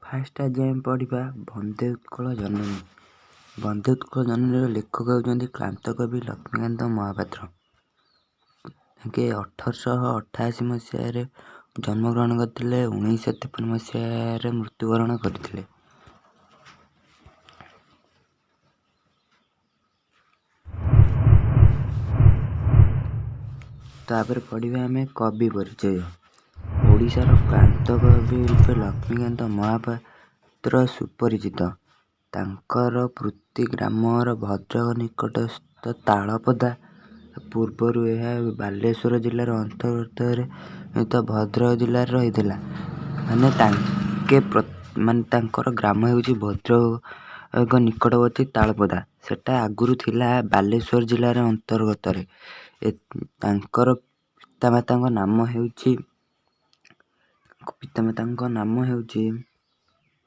First ଆଜି ଆମେ ପଢ଼ିବା ବନ୍ଦେ ଉତ୍କଳ ଜନନୀ। ବନ୍ଦେ ଉତ୍କଳ ଜନନୀର ଲେଖକ ହେଉଛନ୍ତି କ୍ଳାନ୍ତ କବି ଲକ୍ଷ୍ମୀକାନ୍ତ ମହାପାତ୍ର। ତାଙ୍କେ 1888 ମସିହାରେ ଜନ୍ମଗ୍ରହଣ କରିଥିଲେ, 1953 ମସିହାରେ ମୃତ୍ୟୁବରଣ କରିଥିଲେ। ତାପରେ ପଢ଼ିବା ଆମେ କବି ପରିଚୟ। ଓଡ଼ିଶାର କ୍ଳାନ୍ତ କବି ରୂପେ ଲକ୍ଷ୍ମୀକାନ୍ତ ମହାପାତ୍ର ସୁପରିଚିତ। ତାଙ୍କର କୃତି ଗ୍ରାମର ଭଦ୍ରକ ନିକଟସ୍ଥ ତାଳପଦା। ପୂର୍ବରୁ ଏହା ବାଲେଶ୍ୱର ଜିଲ୍ଲାର ଅନ୍ତର୍ଗତରେ ତ ଭଦ୍ରକ ଜିଲ୍ଲାରେ ରହିଥିଲା। ମାନେ ତାଙ୍କେ ମାନେ ତାଙ୍କର ଗ୍ରାମ ହେଉଛି ଭଦ୍ରକ ନିକଟବର୍ତ୍ତୀ ତାଳପଦା। ସେଟା ଆଗରୁ ଥିଲା ବାଲେଶ୍ୱର ଜିଲ୍ଲାର ଅନ୍ତର୍ଗତରେ। ତାଙ୍କର ପିତାମାତାଙ୍କ ନାମ ହେଉଛି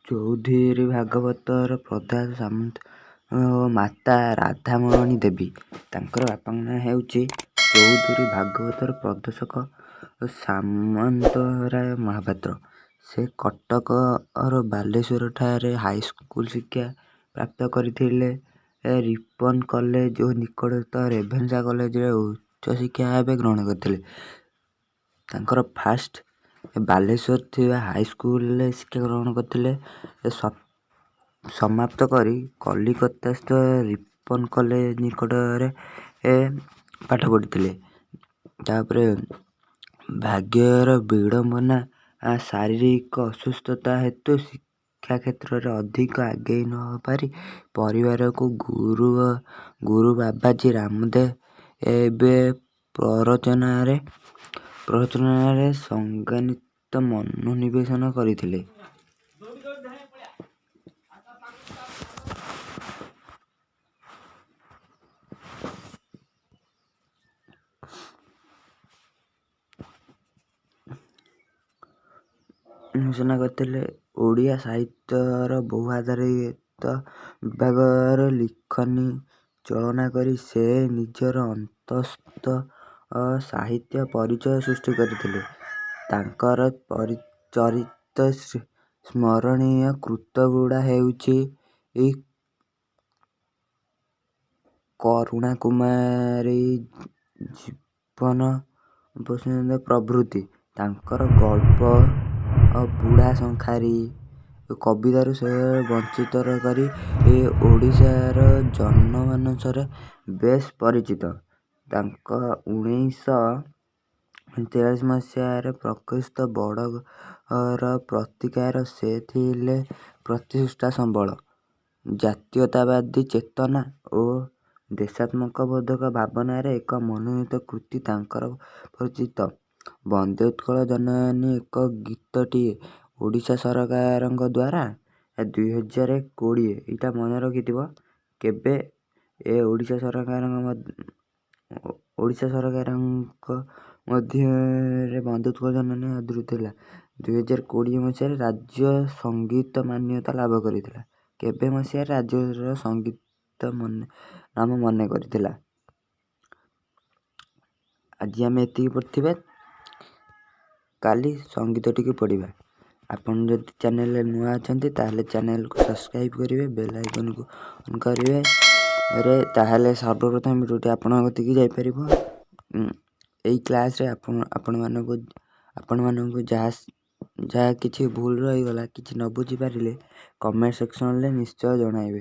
ଚୌଧୁରୀ ଭାଗବତର ପ୍ରଦାସ ସାମନ୍ତ ଓ ମାତା ରାଧାମଣି ଦେବୀ। ତାଙ୍କର ବାପାଙ୍କ ନାଁ ହେଉଛି ଚୌଧୁରୀ ଭାଗବତର ପ୍ରଦୋଷକ ସାମନ୍ତରାୟ ମହାପାତ୍ର। ସେ କଟକର ବାଲେଶ୍ୱରଠାରେ ହାଇସ୍କୁଲ ଶିକ୍ଷା ପ୍ରାପ୍ତ କରିଥିଲେ। ରିପନ କଲେଜ ଓ ନିକଟସ୍ଥ ରେଭେନ୍ସା କଲେଜରେ ଉଚ୍ଚଶିକ୍ଷା ଭାବେ ଗ୍ରହଣ କରିଥିଲେ। ତାଙ୍କର ଫାଷ୍ଟ ବାଲେଶ୍ୱର ଥିବା ହାଇସ୍କୁଲରେ ଶିକ୍ଷା ଗ୍ରହଣ କରିଥିଲେ। ସମାପ୍ତ କରି କଲିକତାସ୍ଥ ରିପନ କଲେଜ ନିକଟରେ ପାଠ ପଢ଼ିଥିଲେ। ତାପରେ ଭାଗ୍ୟର ବିଡ଼ମ୍ବନା, ଶାରୀରିକ ଅସୁସ୍ଥତା ହେତୁ ଶିକ୍ଷା କ୍ଷେତ୍ରରେ ଅଧିକ ଆଗେଇ ନ ପାରି ପରିବାରକୁ ଗୁରୁ ବାବାଜୀ ରାମଦେବ ଏବେ ପ୍ରରଚନାରେ ସଂଜ୍ଞାନିତ ମନୋନିବେଶନ କରିଥିଲେ। ଘୋଷଣା କରିଥିଲେ। ଓଡ଼ିଆ ସାହିତ୍ୟର ବହୁ ଆଧାରିତ ବିଭାଗରେ ଲିଖନୀ ଚଳନା କରି ସେ ନିଜର ଅନ୍ତସ୍ଥ ସାହିତ୍ୟ ପରିଚୟ ସୃଷ୍ଟି କରିଥିଲେ। ତାଙ୍କର ଚରିତ ସ୍ମରଣୀୟ କୃତଗୁଡ଼ା ହେଉଛି କରୁଣା କୁମାରୀ, ଜୀବନ ପ୍ରଭୃତି। ତାଙ୍କର ଗଳ୍ପ ବୁଢ଼ା ଶଙ୍ଖାରୀ କବିତାରୁ ସେ ବଞ୍ଚିତ କରି ଓଡ଼ିଶାର ଜନମାନସରେ ବେଶ ପରିଚିତ। ତାଙ୍କ 1943 ମସିହାରେ ପ୍ରକାଶିତ ବଡ଼ ଘର ପତ୍ରିକାର ସେ ଥିଲେ ପ୍ରତିଷ୍ଠା ସମ୍ବଳ। ଜାତୀୟତାବାଦୀ ଚେତନା ଓ ଦେଶାତ୍ମବୋଧକ ଭାବନାରେ ଏକ ମନୋନୀତ କୃତି ତାଙ୍କର ପରିଚିତ ବନ୍ଦେ ଉତ୍କଳ ଜନନୀ ଏକ ଗୀତଟିଏ ଓଡ଼ିଶା ସରକାରଙ୍କ ଦ୍ୱାରା 2020, ଏଇଟା ମନେ ରଖିଥିବ, କେବେ ଏ ଓଡ଼ିଶା ସରକାରଙ୍କ ମଧ୍ୟରେ ବନ୍ଦେ ଉତ୍କଳ ଜନନୀ ଆଦୃତ ଥିଲା। 2020 ମସିହାରେ ରାଜ୍ୟ ସଙ୍ଗୀତ ମାନ୍ୟତା ଲାଭ କରିଥିଲା। କେବେ ମସିହାରେ ରାଜ୍ୟର ସଙ୍ଗୀତ ନାମ ମନେ କରିଥିଲା? ଆଜି ଆମେ ଏତିକି ପଢ଼ିଥିବା, କାଲି ସଙ୍ଗୀତଟିକୁ ପଢ଼ିବା। ଆପଣ ଯଦି ଚ୍ୟାନେଲରେ ନୂଆ ଅଛନ୍ତି, ତାହେଲେ ଚ୍ୟାନେଲକୁ ସବସ୍କ୍ରାଇବ୍ କରିବେ, ବେଲ୍ ଆଇକନ୍କୁ ଅନ୍ କରିବେ ରେ, ତାହେଲେ ସର୍ବପ୍ରଥମେ ଭିଡ଼ିଓଟି ଆପଣଙ୍କ କତିକି ଯାଇପାରିବ। ଏଇ କ୍ଲାସ୍ରେ ଆପଣ ଆପଣମାନଙ୍କୁ ଯାହା ଯାହା କିଛି ଭୁଲ ରହିଗଲା, କିଛି ନ ବୁଝିପାରିଲେ କମେଣ୍ଟ ସେକ୍ସନରେ ନିଶ୍ଚୟ ଜଣାଇବେ।